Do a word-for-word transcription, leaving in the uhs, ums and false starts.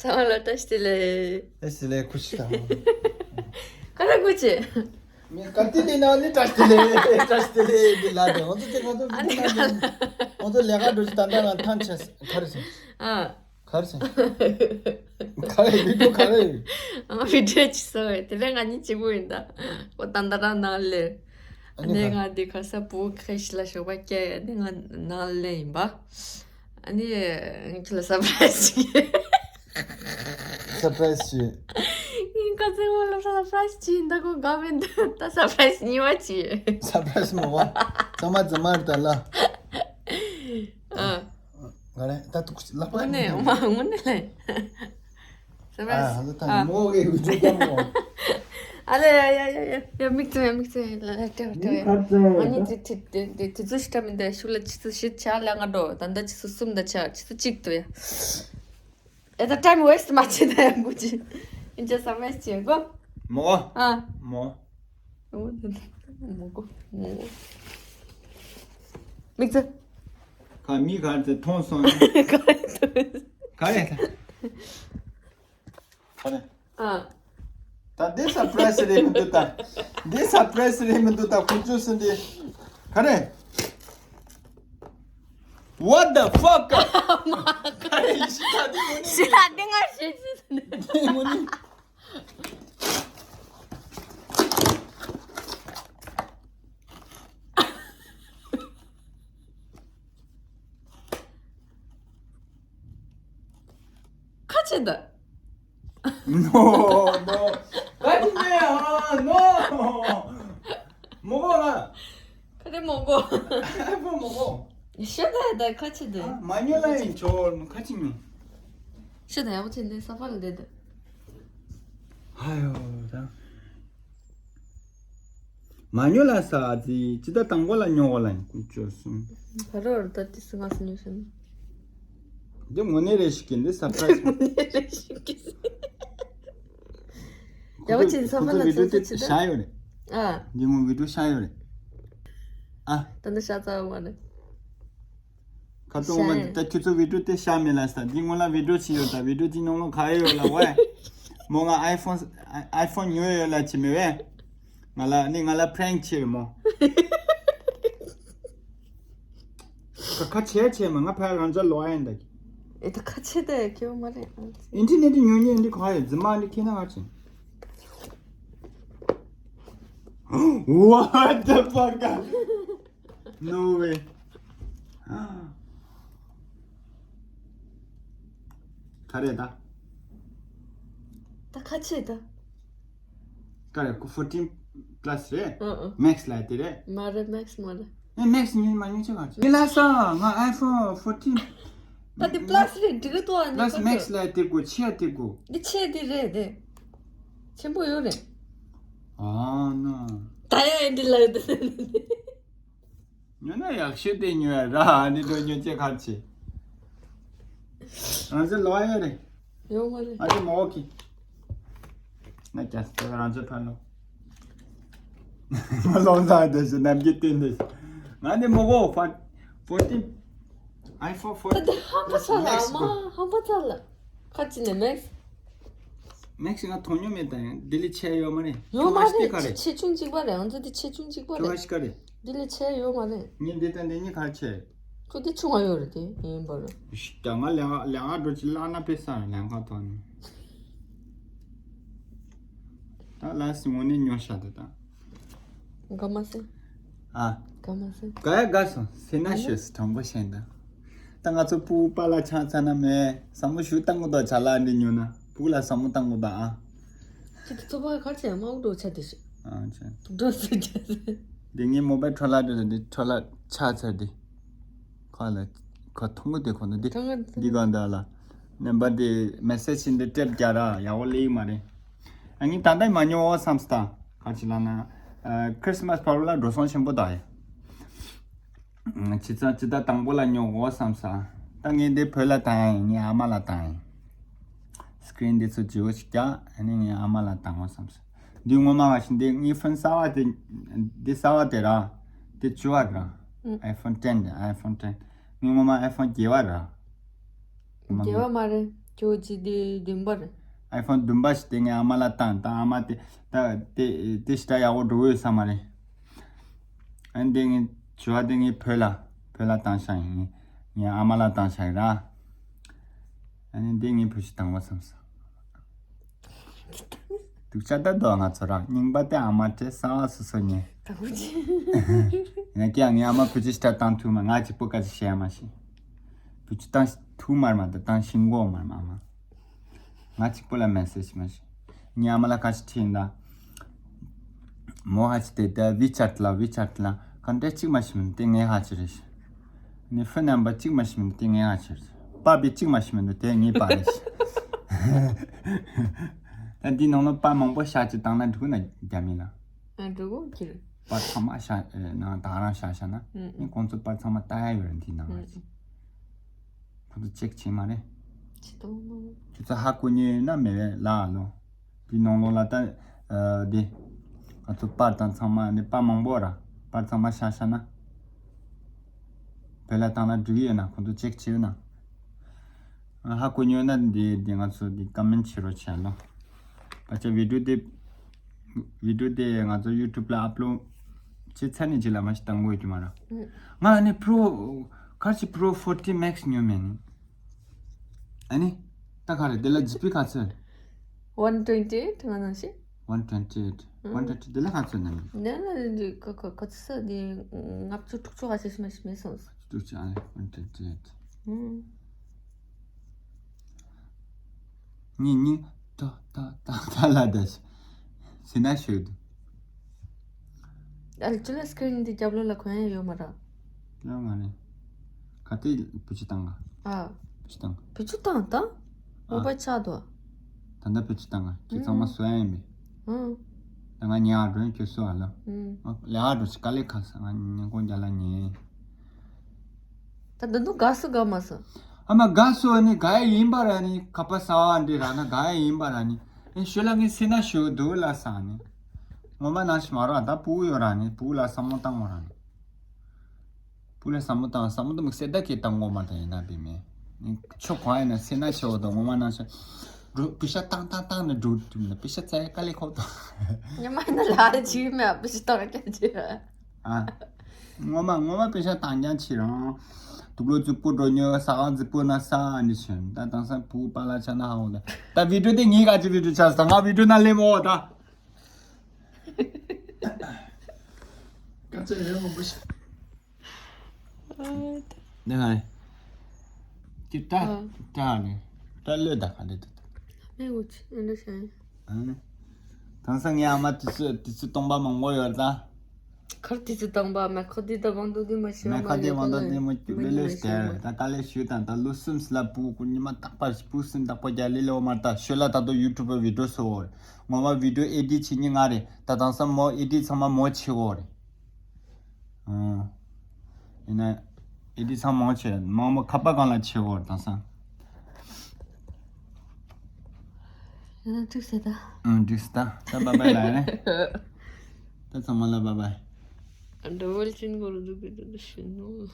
ཚང་མ་ལ་བཀྲ་ཤིས་བདེ་ལེགས། བཀྲ་ཤིས་བདེ་ལེགས། ཁུ་ཤི་དང་། ཀ་ལ་ཀུ་ཅི། ངས་བཀྲ་ཤིས་བདེ་ལེགས་ནི་བཀྲ་ཤིས་བདེ་ལེགས། བཀྲ་ཤིས་བདེ་ལེགས་འདི་ལ་དེ་ང་ཚོ་དེ་ང་ཚོ་ཨ་ནི་ང་ཚོ་ལས་ཀ་འགྲོ་ཆེད་ད་ལྟ་ང་ཐང་ཆད་ག་རེ་སོང་། ཨ། ག་རེ་སོང་། ག་རེ་བི་ཌིའོ་ག་རེ། ཨ་བི་ཌིའོ་ཅི་སོང་། དེ་ལས་ང་གཉིས་གཅིག་པུ་ཡིན་ད། ཁོ་ད་ལྟ་རང་ནང་ལས། ཨ་ནི་ང་འདི་ག་ས་བུ་ཁ་ཤི་ལ་ཞོགས་པ་སྐྱེལ། ཨ་ནི་ང་ནང་ལས་ཡིན་པ། ཨ་ནི་ཁྱོད་ལ་སར་པ་རའི་ཛི་ཅིག་སར་པ་རའི་ཛི་ཅིག་ངས་ཁ་སང་ཁོ་ལ་སར་པ་རའི་ཛི་ཅིག་ཡིན་ད་ཁོ་དགའ་བས་འདུག་ད་སར་པ་རའི་ཛི་གཉིས་པ་ཅིག་སར་པ་རའི་ཛི་མོ་བ་ཚང་མ་རྫུན་མ་རེད་ད་ལ། ཨ། ག་རེ་ད་ཐུག་ལག་པ་དངོས་གནས་མ་དངོས་གནས་ལས། སར་པ་རའི་ཛི། ཨ་ཧ་ད་ད་མོ་གི་བི་ཌིའོ་ཀ་མོ། ཨ་ལེ་ཡ་ཡ་ཡ་ཡ་ཡ་མིག་ཙམ་ཡ་མིག་ཙམ་ཡ་ལ་ལ་ལྟེ་བ་ལྟེ་བ་ཡ། ཨ་ནི་དེ་དེ་དེ་དེ་དུས་ཚོད་ཞིག་ད་མི་འདའ་ཤུགས་ལ་ཆུ་ཚོད་བཞི་ཆགས་ལ་ང་འགྲོ་ད་ལྟ་ཆུ་ཚོད་གསུམ་ད་ཆགས་ཆུ་ཚོད་གཅིག་ཏུ་ཡ། ཨེ་ད་ཊའིམ་ཝེ་སི་ཊི་མ་བྱེད་ད་ཡ་མགོ་ཅི། ཨིན་ཅི་སར་པ་རའི་ཛི་ཅིག་གོ། མོ། ཨ། མོ། མོ་གོ་མོ་གོ། མིག་ཙམ། ག་མི་ག་ཚོད་མཐོང་སོང་། ག་རེ་ད། ག་རེ། ཨ། ད་འདི་སར་པ་རའི་ཛི་རེད་མི་འདུག་ད། འདི་སར་པ་རའི་ཛི་རེད་མི་འདུག་ད་ཁུ་ཅུ་སི་འདི། ག་རེ། What the fuck? ག་རེ་ཡིན་ཤི་ད་འདི་ངོ་ནས། ཤི་ད་འདི་ང་ཤི་ཤི། འདི་ངོ་ནས། ཁ་ཆེ་ད། No, no. ག་ཅི་མེད་ཨ། No. མོ་གོ་ལ། ག་རེ་མོ་གོ། ཨེ་ཕོན་མོ་གོ། ཤི་ད་ད་ཁ་ཆེ་ད། མ་ཉོ་ལ་ཡིན་ཆོ་ཁ་ཆེ་ཉོ། ཤི་ད་ཡག་པོ་བྱས་འདི་ས་ཕ་ལ་བསྡད་ད། ཧ་ཡོ་ད། མ་ཉོ་ལ་ས་ཨ་ཙི་ཅི་ད་དང་པོ་ལ་ཉོ་གོ་ལ་ཡིན་ཀུ་ཅོ་སུ། ག་རེ་བར་ད་ཏི་སི་ང་སུ་ཉོ་ཤེ་ན། འདི་དངོས་གནས་རེ་ཞིག་གི་འདི་སར་པ་རའི་ཛི། དངོས་གནས་རེ་ཞིག་གི། ཡ་བ་ཅིན་ས་ཕ་ལ་ཚ་ཚ་ཅི་ད། བཤད་ཡོད་རེད། ཨ། འདི་ངོ་བི་ཌིའོ་བཤད་ཡོད་རེད། ཨ། ད་འདི་བཤད་ཚར་བ་རེད། ཁ་ཏོ་ང་ད་ཁྱོད་ཚོ་བི་ཌིའོ་དེ་བཤད་མེད་ལ་ས་འདི་སྔོན་ལ་བི་ཌིའོ་ཅི་ཡོད་ད་བི་ཌིའོ་ཅི་ནང་ལོ་ག་ཡོད་ལ་ཝེ། མོ་ང་ཨའི་ཕོན་ཨའི་ཕོན་ཉོས་ཡོད་ལ་ཅི་མེད་ཝེ། ང་ལ་ནི་ང་ལ་པྲེང་ཆེ་རེད་མོ། ཁ་ཁ་ཆེ་ཆེ་མ་ང་ཕ་རང་ཅག་ལོ་ཨ་ཡན་ད། ཨེ་ད་ཁ་ཆེ་ད་ཡ་ཁེ་བ་མ་རེད། ཨིན་ཊི་ནེ་ཊི་ཉོ་ཉོ་འདི་ག་ཡོད་རྫི་མ་འདི་ཁེ་ན་ང་ཆེ། What the fuck? No way. ག་རེ་ད། ད་ཁ་ཆེ་ད། ག་རེ་ཁོ་ཕོར་ཊིན་པ་ལ་སི་རེད། ཨ་ཨ། མེག་སི་ལ་དེ་རེད། མ་རེད་མེག་སི་མ་རེད། ཨེ་མེག་སི་ཉོས་མ་ཉོས་ཆེ་ག་ཆེ། ངས་ལ་ས་ང་ཨའི་ཕོན་ཕོར་ཊིན། ད་དེ་པ་ལ་སི་རེད་འགྲིག་གི་འདུག་ཨ་ནི་པ་ལ་སི་ཁ་མེག་སི་ལ་དེ་དགོས་ཆེ་ཡ་དེ་དགོས། འདི་ཆེ་འདི་རེད་དེ། ཆེན་པོ་ཡོད་རེད། ཨ་ན། ད་ཡ་ཨེ་འདི་ལ་ཡོད་དེ། ཉོ་ན་ཡག་ཤོས་དེ་ཉོ་ཡ་ར་ཨ་ནི་འགྲོ་ཉོ་ཆེ་ག་ཆེ། རང་ཚོ་ལོ་ཡོད་རེད། ཡོད་མ་རེད། ཨ་ཅེ་མོ་ཨོ་ཁེ། ང་ཅག་སྟེ་རང་ཚོ་ཕར་ལོ། མ་ལོང་ཚ་དེ་ཞིག་ནམ་རྒྱུན་བསྟན་དེ་ཞིག་ང་ནི་མོ་གོ་ཕ། ཕོར་ཊིན། ཨའི་ཕོན་ཕོར་ཊིན། ད་དེ་ཧམ་པ་ཚ་ལ་མ་ཧམ་པ་ཚ་ལ། ཁ་ཅི་ནས་མེག་སི། མེག་སི་ང་མཐོང་མྱོང་མེད་ད་ཡང་ལྡི་ལི་ཆེ་ཡོད་མ་རེད། ཡོད་མ་ཁྱོད་ང་ཤི་ག་རེད། རེད། ཆེ་ཆུང་གཅིག་པ་རེད། ང་ཚོ་དེ་ཆེ་ཆུང་གཅིག་པ་ཁྱོད་རེད། ང་ཤི་ག་རེད། ལྡི་ལི་ཆེ་ཡོད་མ་རེད། ངས་འདི་དང་འདི་གཉིས་ག་རེ་ཆེ། ཁོ་དེ་ཆུང་བ་ཡོད་རེད་དེ་ཡིན་པར། ད་ང་ལས་ཀ་ལས་ཀ་འགྲོ་ཅི་ལག་ན་དཔེ་ས་ལས་ཀ་ཐོག་ནས། ད་ལ་སི་ངོ་ནས་ཉོ་ཤ་དེ་དང་། ག་མ་སེ། ཨ། ག་མ་སེ། ག་ཡ་ག་སོང་སེ་ན་ཤོད་སི་དྲང་པོ་བཤད་ད། ད་ང་ཚོ་སྤུ་པ་ལ་ཆང་ཚ་ན་མེད་བསམ་བློ་ཞུ་བཏང་གོ་ད་ཆ་ལ་འདི་ཉོ་ན་སྤུ་ལ་བསམ་བློ་བཏང་གོ་ད་ཨ། ཅི་ད་ཚོ་པ་ག་ཆེ་མ་འུ་འགྲོ་ཆ་དེ་ཤི། ཨ་ཆ། འགྲོ་སི་ཆ་སི། འདི་ངའི་མོ་བའི་ཁྲོ་ལ་འདི་འདི་ཁྲོ་ལ་ཆ་ཚ་འདི། ཁ་ལ་ཁ་ཐུང་གོ་དེ་ཁོ་ན་འདི། ཐུང་གོ་འདི་ག་འདི་ལ། ནམ་པར་འདི་མེ་སེ་ཇི་འདི་ཊེབ་རྒྱག་ར་ཡག་པོ་ལེགས་མ་རེད། ཨ་ནི་ད་ལྟ་མ་ཉོ་བསམ་སི་ད། ག་ཅི་ལ་ན། ཁྲི་སི་མ་སི་བར་ལ་འགྲོ་སོང་ཆེན་པོ་ད་ཡ། ཆི་ཚ་ཅི་ད་དང་པོ་ལ་ཉོ་དགོས་བསམ་ས། ད་ངས་འདི་བོད་ལ་བཏང་ཡ་ཡིན་ངའི་ཨ་མ་ལ་བཏང་ཡ་ཡིན། སི་ཀི་རིན་འདི་ཚོ་བརྗེ་བོ་ཞིག་རྒྱག་ཨ་ནི་ངའི་ཨ་མ་ལ་བཏང་དགོས་བསམ་ས། འདི་ངོ་མ་ང་ཞིག་འདི་ངའི་ཕོན་གསར་བ་དེ། འདི་གསར་བ་དེ་ར། དེ་བཅུ་བ་ར། ཨུ། ཨའི་ཕོན་ཊེན་དེ་ཨའི་ཕོན་ཊེན། ངའི་ངོ་མ་ཨའི་ཕོན་བརྒྱད་བ་ར། བརྒྱད་བ་མ་རེད། ཁྱོད་ཀྱི་དེ་བདུན་པ་རེད། ཨའི་ཕོན་བདུན་པ་ཞིག་དེ་ངའི་ཨ་མ་ལ་བཏང་། ད་ཨ་མ་དེ་ད་དེ་དེ་ཞིག་ད་ཡག་པོ་འགྲོ་གི་ཡོད་ས་མ་རེད། ཨ་ནི་དེ་ངའི་བྱ་བ་དེ་ངའི་བུ་ལ་བུ་ལ་བཏང་ཤག་ཡིན། ངའི་ཨ་མ་ལ་བཏང་ཤག་ཡིན་ར། ཨ་ནི་དེ་ངའི་བུ་ཞིག་བཏང་བ་བསམ་སོང་། སྡུག་ཅག་ད་དོ་ང་ཚོ་ར་རྙིང་པ་དེ་ཨ་མ་དེ་གསར་བ་སོ་སོ་ཉེ། ད་ཁུ་ཅི། ཡིན་ན་ཀྱང་ངའི་ཨ་མ་བུ་ཅི་ཞིག་ད་བཏང་ཐུབ་མ། ང་གཅིག་པོ་ག་ཅི་བཤད་མ་ཤེས། བུ་ཅི་བཏང་ཐུབ་མར་མ་ད་བཏང་ཤིང་གོ་མར་མ་མ། ང་གཅིག་པོ་ལ་མེ་སེ་ཇི་མ་ཤེས། ངའི་ཨ་མ་ལ་ག་ཅི་ཁྲིད་ཡིན་ད། མོ་ཧ་ཅི་དེ་དེ་ཝི་ཆེ་ཊི་ལ་ཝི་ཆེ་ཊི་ལ་ག་འདྲ་གཅིག་མ་ཤེས་མིན་དེ་ངའི་ཧ་ཅི་རེད། ནི་ཕོན་ནམ་བར་གཅིག་མ་ཤེས་མིན་དེ་ངའི་ཧ་ཅི་རེད། པར་བི་གཅིག་མ་ཤེས་མིན་དེ་ངའི་པར་རེད། ད་འདི་ནང་ལ་པར་མང་པོ་ཤ་ཅི་བཏང་ན་འགྲིག་ན་རྒྱ་མི་ལ། ཨ་འགྲོ་གོ་ཁྱེར། པར་ཚང་མ་ཤ་ནང་ད་རང་ཤ་ཤ་ན་ཨུ་ཨུ། ནི་ཁོང་ཚོ་པར་ཚང་མ་ལྟ་ཡ་ཡོད་རེད་འདི་ནང་ལ། ཨུ་ཨུ། ཁོང་ཚོ་ཅེག་བྱེད་མ་རེད། ཅི་ཏོ་མ། ཁྱོད་ཚོ་ཧ་གོ་ཉེ་ན་མེད་ལ་ལོ། དེ་ནང་ལོགས་ལ་ད་ཨ་དེ་ང་ཚོ་པར་དང་ཚང་མ་ནི་པར་མང་པོ་ར་པར་ཚང་མ་ཤ་ཤ་ན། བོད་ལ་བཏང་ན་འགྲིག་ཡོད་ན་ཁོང་ཚོ་ཅེག་བྱེད་ཡོད་ན། ཧ་གོ་ཉོས་ན་འདི་འདི་ང་ཚོ་འདི་ཀ་མེན་བྱེད་རོགས་བྱས་ལོ། ད་ཆ་བི་ཌིའོ་དེ་བི་ཌིའོ་དེ་ང་ཚོ་ཡུ་ཊུབ་ལ་ཨབ་ལོཌ་བྱེད་ཚར་ནས་རྗེས་ལ་མ་ཞིག་བཏང་དགོས་ཀྱི་མ་རེད། ང་ཨ་ནི་པྲོ་ག་ཅི་པྲོ་ཕོར་ཊི་མེག་སི་ཉོས་མེད་ནི། ཨ་ནི་ད་ག་རེད་དེ་ལ་ཇི་པི་ག་ཚོད། One twenty eight ང་ནང་བཞིན། One twenty eight། One twenty eight དེ་ལ་ག་ཚོད་ནང་། དེ་ལ་འདི་ག་ག་ག་ཚོད་འདི་ལྔ་བཅུ་དྲུག་ཅུ་ག་ཚོད་ཞིག་མ་ཞིག་མེད་སོང་། དྲུག་ཅུ་ཨ་ནི་One twenty eight། ཨུམ། ཉི་ཉི་ཏ་ཏ་ཏ་ཏ་ལ་ད་ཤི་ན་ཤོད་དུ། ཨ་ལ་ཅུ་ལ་སི་ཀི་རིན་འདི་རྒྱབ་ལོགས་ལ་གོན་ཡ་ཡོད་མ་ར། ཡོད་མ་རེད། ག་དེ་བུ་ཅི་བཏང་ག་ཨ། བུ་ཅི་བཏང་། བུ་ཅི་བཏང་ད། མོ་པ་ཆག་འདུག་ད་ལྟ་བུ་ཅི་བཏང་ག་ཁྱེད་ཚང་མ་སུ་ཡ་ཡིན་པས། ཨང་། ད་ང་ཉལ་འགྲོ་ཁྱོད་སུ་ཨ་ལ། ཨང་། ལས་ཨ་འགྲོ་ཅི་དཀའ་ལས་ཁག་ས་ང་ཉིན་གུང་རྒྱ་ལ་ཉལ། ད་འདི་འདུག་དགའ་སུ་དགའ་མ་སུ། ཨ་མ་དགའ་སུ་ཨ་ནི་དགའ་ཡ་ཡིན་པ་ར་ནི་ཁ་པ་ས་བ་འདི་ར་ན་དགའ་ཡ་ཡིན་པ་ར་ནི། ཨེ་ཞོལ་ལ་ངས་སེ་ན་ཞུ་འདུག་ལ་ས་ནི། ངོ་མ་ནང་ཞིག་མ་རོགས་ད་བུ་ཡོད་ར་ནི་བུ་ལ་བསམ་བློ་བཏང་ངོ་ར་ནི། བུ་ལ་བསམ་བློ་བཏང་བསམ་བློ་མིག་སེ་ད་ཁྱེད་བཏང་ངོ་མ་ད་ཡིན་ན་བི་མེ། ཆོ་གང་ཡིན་ན་སེ་ན་ཆོ་ད་ངོ་མ་ནང་ཞིག་འགྲོ་པི་ཤ་བཏང་བཏང་བཏང་ནི་འགྲོ་དུས་མིན་ན་པི་ཤ་བཙལ་དཀའ་ལས་ཁོག་ཏོ། ཉི་མ་ཡིན་ན་ལ་རེ་ཅིག་མེད་པི་ཤ་བཏང་རྒྱ་ཅི། ཨ། ངོ་མ་ངོ་མ་པེ་ཤ་དང་རྐྱང་ཆེ་རང་། དུག་ལོ་རྫིག་པོ་འགྲོ་ཉོ་ས་གང་རྫིག་པོ་ན་ས་ཨ་ནི་ཆེ་ད་དང་ས་བུ་པ་ལ་ཆ་ན་ཧ་འོ་ད། ད་བི་ཌིའོ་དེ་ངའི་ག་ཅི་བི་ཌིའོ་ཆ་ས་ང་བི་ཌིའོ་ན་ལེ་མོ་ད། ཀ་ཅི་རེ་མོ་བུ་ཤ། ཨ་ད། ནི་ཧ། ཀི་ཏ། ཨ། ཏ་ནི། ཏ་ལོས་ད་ག་ལེ་ད་ད། མེ་འུ་ཆི་ཨ་འདྲ་ཤ་ཡིན། ཨ་ནི། དེང་སང་ངའི་ཨ་མ་དུས་ཚོད་དུས་ཚོད་སྟོང་པ་མང་པོ་ཡོད་ད། ཁར་དུས་ཚོད་སྟོང་པ་མེ་ཁོ་དུས་ད་བང་དུ་དུས་མ་ཤི་མེ་ཁ་དུས་བང་དུ་དུས་མ་ཀྱུ་ལེ་ལེ་སྟེར་ད་ག་ལེ་ཞུ་ད་ད་ལོ་གསུམ་སི་ལ་བུ་ཀུ་ཉི་མ་རྟག་པར་བུ་གསུམ་རྟག་པར་རྒྱ་ལེ་ལེ་འོ་མ་ད་ཤོད་ལ་ད་དོ་ཡུ་ཊུབ་བི་ཌིའོ་སོ་འོ། ངོ་མ་བི་ཌིའོ་ཨེ་ཌིཊ་བྱེད་ཉི་ང་རེད་ད་དེང་སང་མོ་ཨེ་ཌིཊ་ཚང་མ་མོ་བྱེད་འོ་རེད། ཨང་། ཡིན་ན། ཨེ་ཌིཊ་ཚང་མང་ཆེ་མང་མོ་ཁ་པར་སྒང་ལ་བྱེད་འོ་དང་སང་། ཡིན་ན་འགྲིག་ཟེར་ད། ཨང་འགྲིག་ཟེར་ད། ད་བཱའི་བཱའི་ལ་ཡིན། ད་ཚང་མ་ལ་བཱའི་བཱའི། འགྲོ་བ་ལ་ཅིན་གོ་རུ་འདུག་གི་འདུག་ཤི་ནོ།